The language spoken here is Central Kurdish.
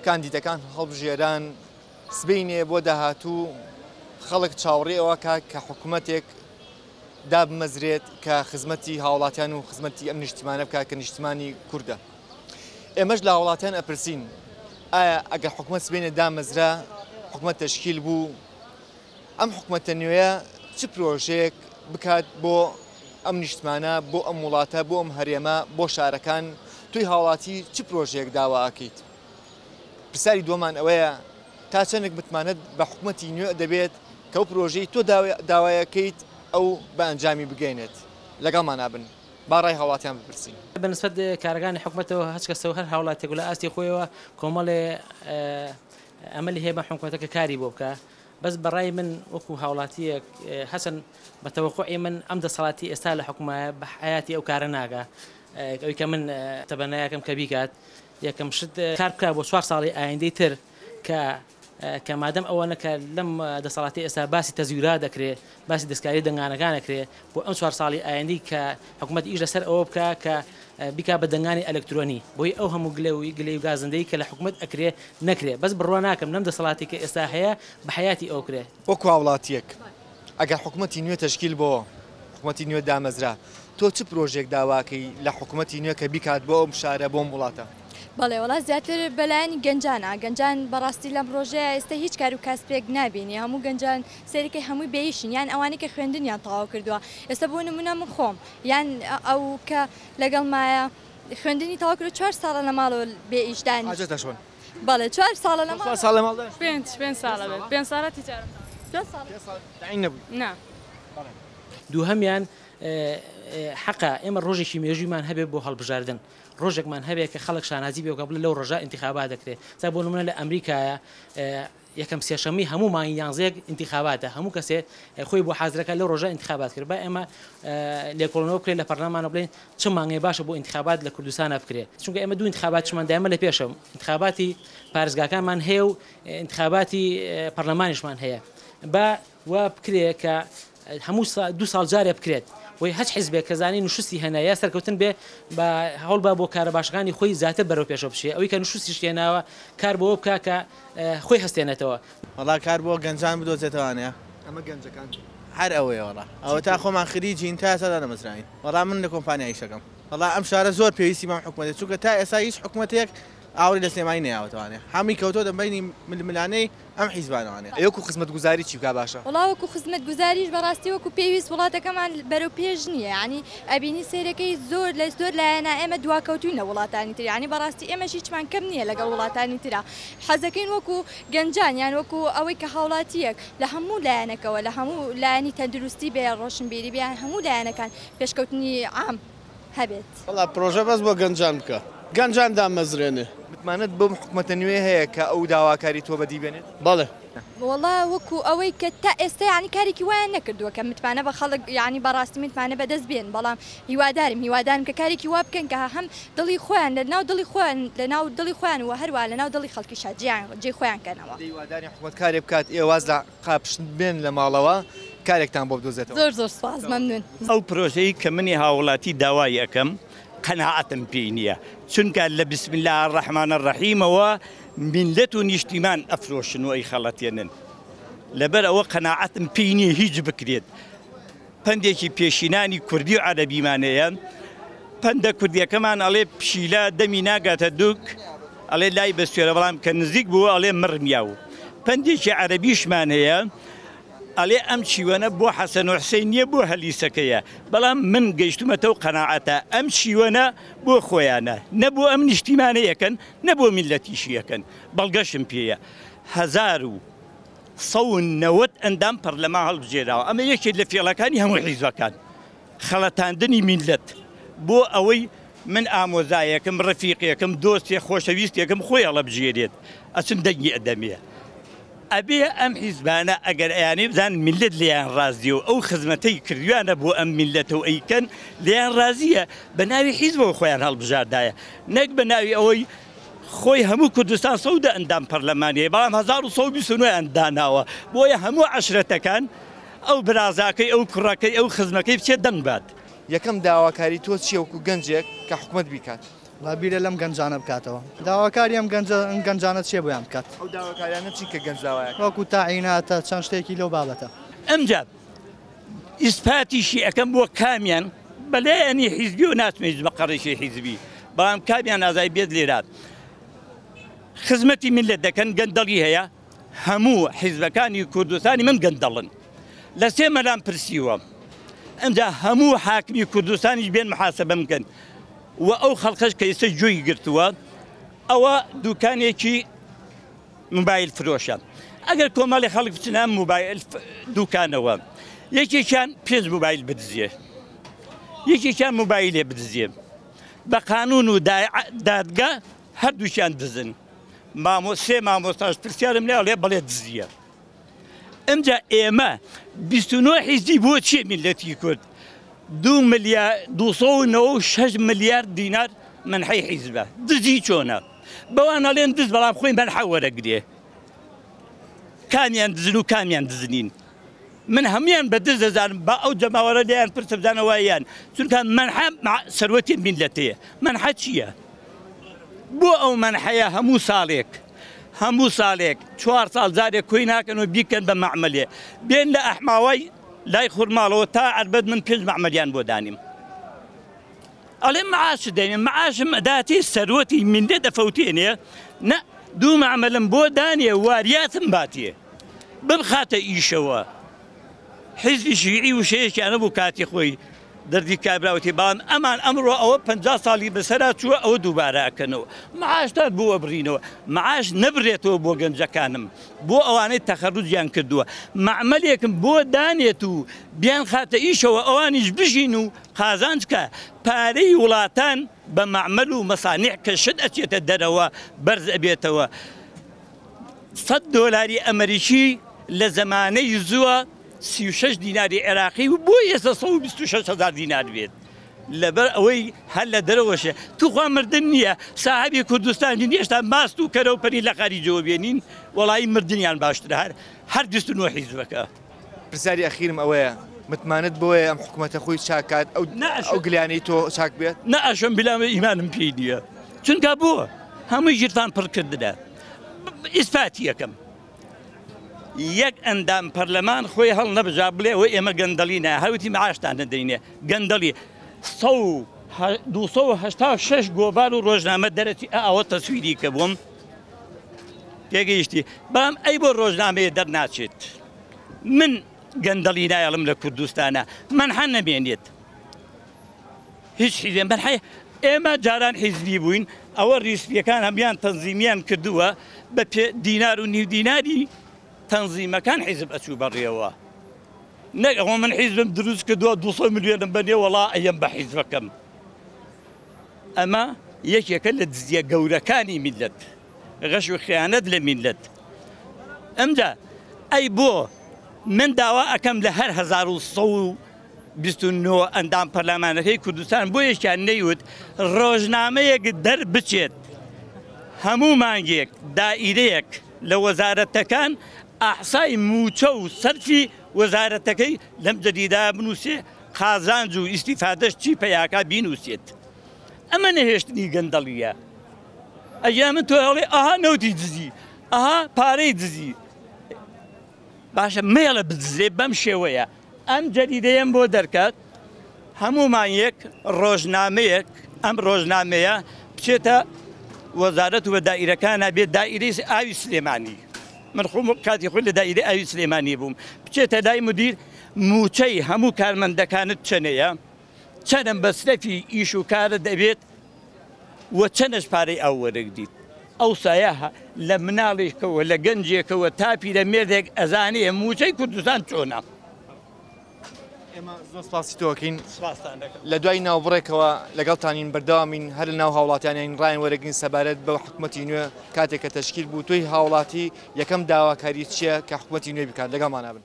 کاندیدەکان هەڵبژێران، سبەینێ بۆ داهاتوو خەڵک چاوەڕێی ئەوە کات کە حکومەتێک دابمەزرێت کە خزمەتی هاوڵاتیان و خزمەتی ئەم نیشتیمانە بکات کە نیشتیمانی کوردە. ئێمەش لە هاوڵاتیان ئەپرسین ئایا ئەگەر حکومەت سبەینێ دامەزرا، حکومەت تەشکیل بوو، ئەم حکومەتە نوێیە چ پرۆژەیەک بکات بۆ ئەم نیشتمانە، بۆ ئەم وڵاتە، بۆ ئەم هەرێمە، بۆ شارەکان، تۆی هاوڵاتی چ پرۆژەیەک داوا ئەکەیت؟ پرسیاری دووەمان ئەوەیە تا چەندێک متمانەت بە حکومەتی نوێ دەبێت کە ئەو پرۆژەی تۆ داوای ئەکەیت ئەو بە ئەنجامی بگەیەنێت؟ لەگەڵمانا بن با ڕای هاوڵاتیان بپرسین. بە نسبەت کارەکانی حکومەتەوە هەچ کەسە و هەر هاوڵاتیەک و لە ئاستی خۆیەوە کۆمەڵێ ئەمەلی هەیە بەم حکومەتە کە کاری بۆ بکا بەس بە ڕای من وەکو هاوڵاتیەک هەچەند بە تەوەقوعی من ئەم دەسەڵاتی ئێستا لە حکومایە بە حەیاتی ئەو کارە ناگا ئەوی کە من تەبەنایەکەم کە بیکات یەکەم شت کار بکا بۆ چوار ساڵی ئایندەی تر کە کە مادەم ئەوەنە کە لەم دەسەڵاتی ئێستا باسی تەزویرا دەکرێ باسی دەستکاری دەنگانەکان ئەکرێ بۆ ئەم چوار ساڵی ئایندەی کە حکومەت ئیش لەسەر ئەوە بکا کە بیکا بە دەنگانی ئەلکترۆنی بۆی ئەو هەموو گلە و گلەی و گازندەی کە لە حکومەت ئەکرێ نەکرێ بەس بڕوا ناکەم لەم دەسەڵاتی کە ئێستا هەیە بە حەیاتی ئەو کرێ. وەکو هاوڵاتیەک ئەگەر حکومەتی نوێ تەشکیل بۆ حکومەتی نوێ دامەزرا تۆ چ پرۆژەیەک داواکەی لە حکومەتی نوێ کە بیکات بۆ ئەم شارە بۆ ئەم وڵاتە؟ بەڵێ وەڵا زیاتر بەلایەنی گەنجانە گەنجان بەڕاستی لەم ڕۆژەیە ئێستا هیچ کار و کاسپێک نابینی هەموو گەنجان سەیرەکەی هەمووی بێیشن یان ئەوانەی کە خوێندنیان تەواو کردووە ئێستا بۆ نمونە من خۆم یان ئەو کە لەگەڵ مایە خوێندنی تەواو کردووە چوار ساڵە لە ماڵەوە بێ ئیش دانیشتووە. حاجەتە چۆن؟ بەڵێ چوار ساڵە لە ماڵەوە. چوار ساڵ لە ماڵ دانیشتووی؟ پێنج پێنج ساڵە بێت پێنج ساڵە تیجارەم تەواو کردووە. پێنج ساڵە؟ پێنج ساڵ تەعین نەبووی؟ نا. بەڵێ. دووهەمیان حەقە ئێمە ڕۆژێکی مێژوویمان هەبێت بۆ هەڵبژاردن، ڕۆژێکمان هەبێت کە خەڵک شانازی پێ بکات بڵێ لەو ڕۆژە ئینتیخابات دەکرێت. جا بۆ نموونە لە ئەمریکایە یەکەم سێشەممەی هەموو مانگی یانزەیەک ئینتیخاباتە، هەموو کەسێ خۆی بۆ حازرەکات لەو ڕۆژە ئینتیخابات کرد. با ئێمە لێکۆڵینەوە بکرێت لە پەرلەمانە بڵێین چ مانگێ باشە بۆ ئینتیخابات لە کوردستانا بکرێت، چونکە ئێمە دوو ئینتیخاباتیشمان دایمە لە پێشە، ئینتیخاباتی پارێزگاکانمان هەیە و ئینتیخاباتی پەرلەمانیشمان هەیە. با وا بکرێ کە هەموو دوو ساڵ جارێ بکرێت بۆی هەچ حیزبێک کە زانی نوشوستی هێنا یا سەرکەوتن بێ با هەوڵ با بۆ کارە باشەکانی خۆی زیاتر بەرەو پێشەوە بچێ ئەوی کە نوشوستیش هێناوە کار بۆوە بکا کە خۆی هەستێنێتەوە. وەڵا کار بۆ گەنجان بدۆزێتەوانێ. ئەمە گەنجەکان چین؟ هەر ئەوەیە وەڵا ئەوەتا خۆمان خریجین تا ئێستا دانەمەزراوین وەڵا من لە کۆمپانیا ئیشەکەم وەڵا ئەم شارە زۆر پێویستی بەم حکومەتە چونکە تا ئێستا هیچ حکومەتێک ئاوڕی لە سلێمانی نەیاوەتەوانێ هەمووی کەوتۆتە بەینی ململانێی ئەم حیزبانەوانێ. ئەی وەکو خزمەتگوزاری چی بکا باشە؟ وەڵا وەکو خزمەتگوزاریش بەڕاستی وەکو پێویست وڵاتەکەمان بەرەو پێش نییە یانی ئەبینی سەیرەکەی زۆر لە زۆر لایەنە ئێمە دواکەوتوین لە وڵاتانی تر یانی بەڕاستی ئێمەش هیچمان کەم نییە لەگەڵ وڵاتانی ترا حەزەکەین وەکو گەنجان یان وەکو ئەوەی کە هاوڵاتییەک لە هەموو لایەنەکەوە لە هەموو لایەنی تەندروستی بێ ڕۆشنبیری بێ یان هەموو لایەنەکان پێشکەوتنی عام هەبێت. وەڵا پرۆژە بەس بۆ گەنجان بکە گەنجان دامەزرێنێ. متمانەت بەم حکومەتە نوێیە هەیە کە ئەو داواکاری تۆ بەدی بێنێت؟ بەڵێ. وەڵا وەکو ئەوەی کە تا ئێستا یانی کارێکی وایان نەکردووە کە متمانە بە خەڵک یانی بەڕاستی متمانە بەدەست بێن بەڵام هیوادارم هیوادارم کە کارێکی وا بکەن کە هەم دڵی خۆیان لە ناو دڵی خۆیان لە ناو دڵی خۆیان و هەروە لە ناو دڵی خەڵکیشا جێیان جێی خۆیان کەنەوە. دەی هیوادارین حکومەت کارێ بکات ئێوە واز لە قاپشت بێن لە ماڵەوە کارێکتان بۆ بدۆزێتەوە. زۆر زۆر سوپاس مەمنون. ئەو پرۆژەی کە منی هاوڵاتی داوای ئەکەم قەناعەتم پێی نیە چونکە لە بسم اللە الرحمن الرحیمەوە میللەت و نیشتیمان ئەفرۆشن و ئەیخەڵەتێنن لەبەر ئەوە قەناعەتم پێی نیە هیچ بکرێت پەندێکی پێشینانی کوردی و عەرەبیمان هەیە پەندە کوردیەکەمان ئەڵێ پشیلە دەمی ناگاتە دوک ئەڵێ لای بەستێرە بەڵام کە نزیک بوو ئەڵێ مڕمیاو پەندێکی عەرەبیشمان هەیە ئەڵێ ئەم شیوەنە بۆ حەسەن و حسین نییە بۆ هەلیسەکەیە بەڵام من گەیشتومەتەو قەناعەتە ئەم شیوەنە بۆ خۆیانە نە بۆ ئەم نیشتیمانە یەکەن نە بۆ میللەتیشی یەکەن بەڵگەشم پێیە 1190 ئەندام پەرلەمان هەڵبژێراوە ئەمە یەکێک لە فێڵەکانی هەموو حیزبەکان خەڵەتاندنی میللەت بۆ ئەوەی من ئامۆزایەکم ڕەفیقێکم دۆستێ خۆشەویستێکم خۆی هەڵەبژێرێت ئەچم دەنگی ئەدەمێ ئەبێ ئەم حیزبانە ئەگەر ئەیانەوێ بزانن میللەت لێیان ڕازیە و ئەو خزمەتەی کردویانە بۆ ئەم میللەتە و ئەیکەن لێیان ڕازیە بە ناوی حیزبەوە خۆیان هەڵبژاردایە نەک بە ناوی ئەوەی خۆی هەموو کوردستان 110 ئەندام پەرلەمانی هەیە بەڵام 1129 یان داناوە بۆیە هەموو عەشرەتەکان ئەو برازاکەی ئەو کوڕەکەی ئەو خزمەکەی بچێت دەنگ بات. یەکەم داواکاری تۆ چییە وەکو گەنجێک کە حکومەت بیکات؟ وەڵا بیرە لەم گەنجانە بکاتەوە. داواکاری ئەم گەنجە ئەم گەنجانە چییە بۆیان بکات؟ ئەو داواکاریانە چین کە گەنج داوایەکات؟ وەکو تاعیناتە چەند شتێکی لەو بابەتە. ئەمجا ئیسپاتیشی ئەکەم بۆ کامیان بەلایەنی حیزبی و ناچمە هیچ مەقەڕێکی حیزبی بەڵام کامیان ئازای بێت لێرە خزمەتی میللەت دەکەن گەندەڵی هەیە هەموو حیزبەکانی کوردستانی من گەندەڵن لە سێ مەلام پرسیوە ئەمجا هەموو حاکمی کوردستانیش بێن محاسبەم بکەن و ئەو خەڵکەش کە ئێستا گوێی گرتووە ئەوە دوکانێکی موبایل فرۆشە ئەگەر کۆمەڵی خەڵک بچنە موبایل دوکانەوە یەکێکیان پێنج موبایل بدزێ یەکێکیان موبایلێ بدزێ بە قانون و دادگا هەردووکیان دزن مامۆ سێ مامۆستاش پرسیارم لێ ئەڵێ بەڵێ دزیە ئمجا ئێمە 29 حیزبی بۆ چیە میلەتی کورد دو ملیار 296 ملیار دینار منحەی حیزبە دزی چۆنە بەوان ئەڵێن دز بەڵام خۆی مەنحە وەرەگرێ کامیان دزن و کامیان دزنین من هەموویان بە دز دەزانم با ئەو جەماوەرە لێیان پرسە بزانە وایان چونکە مەنحە سەروەتی میللەتەیە مەنحە چییە بۆ ئەو مەنحەیە هەموو ساڵێک هەموو ساڵێک چوار ساڵ جارێک کۆی ناکەن و بیکەن بە مەعمەلێ بێن لە ئەحماوای لای خورماڵەوە تا عەربەت من پێنج مەعمەلیان بۆ دانیم ئەڵێ معاش دەینێ معاشم ئەداتێ سەروەتی میللەت ئەفەوتێنێ نە دوو مەعمەلم بۆ دانێ واریاتم باتێ بمخاتە ئیشەوە حیزبی شیعی وشەیەکیان نەبوو کاتی خۆی دەردی کابرا وتی بەڵام ئەمان ئەمڕۆ ئەوە 50 ساڵی بەسەرا چووە ئەوە دووبارە ئەکەنەوە معاشتان بۆ ئەبڕینەوە معاش نەبرێتەوە بۆ گەنجەکانم بۆ ئەوانەی تەخەروجیان کردووە مەعمەلێکم بۆ دانێت و بیانخاتە ئیشەوە ئەوانیش بژین و قازانج کە پارەی وڵاتان بە مەعمەل و مەسانیع کە شت ئەچێتە دەرەوە بەرز ئەبێتەوە سەد دۆلاری ئەمەریکی لە زەمانەی زووە 36 دیناری عێراقی و بۆ ئێستا 126 هزار دینار بێت لەبەر ئەوەی هەر لە دەرەوەشە توخوا مردن نییە ساحەبی کوردستان نین هێشتا ماست و کەرە و پەنیر لە خاریجەوە بێنین وەڵایی مردنیان باشترە هەر هەر 29 حیزبەکە. پرسیاری ئەخیرم ئەوەیە متمانەت بۆیە ئەم حکومەتە خۆی چاک کات ئەو ئەو گلیانەی تۆ چاک بێت؟ نا ئەشم بلام ئیمانم پێی نییە چونکە بۆ هەمووی گیرفان پڕ کردنە ئیسپاتی یەکەم یەک ئەندام پەرلەمان خۆی هەڵ نەبژا بڵێ ئەوە ئێمە گەندەڵی نا هەوتی معاشتان نەدەینێ گەندەڵی 286 گۆڤار و ڕۆژنامە دەرەچی ئەوە تەسویری کە بووم تێگەیشتی بەڵام ئەی بۆ ڕۆژنامەیە دەرناچێت من گەندەڵی نایەڵم لە کوردستانە مەنحە نەمێنێت هیچ حیزێ مەنحەی ئێمە جاران حیزبی بووین ئەوە ریسپیەکان هەمیان تەنزیمیان کردووە بە دینار و نیو دیناری تەنزیمەکان حیزب ئەچوو بەڕێوە نەک ئەوە من حیزبم دروست کردووە 200 ملیۆنم بەنێ وەڵا ئەیەم بە حیزبەکەم ئەمە یەکێکە لە دزیە گەورەکانی میلەت غەش و خیانەت لە میللەت ئەمجا ئەی بۆ من داوا ئەکەم لە هەر 1129 ئەندام پەرلەمانەکەی کوردستان بۆ یەکیان نەیوت ڕۆژنامەیەک دەربچێت هەموو مانگێک دائیرەیەک لە وەزارەتەکان ئەحسای موچە و سەرفی وەزارەتەکەی لەم جەریدا بنووسێ قازانج و ئیسیفادەش چی پیاکە بینووسێت ئەمە نەهێشتنی گەندەڵیە ئەگینا من تۆ ئەڵێ ئەها نەوتی دزی ئەها پارەی دزی باشە مێڵە بدزێ بەم شێوەیە ئەم جەریدەیەم بۆ دەرکات هەمومان یەک ڕۆژنامەیەک ئەم ڕۆژنامەیە بچێتە وەزارەت و بە دائیرەکانە بێت دائیرەی ئاوی سلێمانی من خۆم کاتی خۆی لە دائیرەی ئاوی سلێمانی بووم بچێتە لای مدیر موچەی هەموو کارمەندەکانت چەنەیە چەنم بەسرەفی ئیش و کارت دەبێت و چەنەش پارەی ئاو وەرەگریت ئەوسایە لە مناڵێکەوە لە گەنجێکەوە تا پیرەمێردێک ئەزانێ مووچەی کوردستان چۆنە. ئێمە زۆر سپاسی تۆ ئەکەین لە دوای ناوبڕێکەوە لەگەڵتانین بەردەوامین هەر لە ناو هاوڵاتیانین ڕایان وەرەگرین سەبارەت بە حکومەتی نوێ کاتێک کە تەشکیل بوو تۆی هاوڵاتی یەکەم داواکاری چییە کە حکومەتی نوێ بکات لەگەڵمانە بن.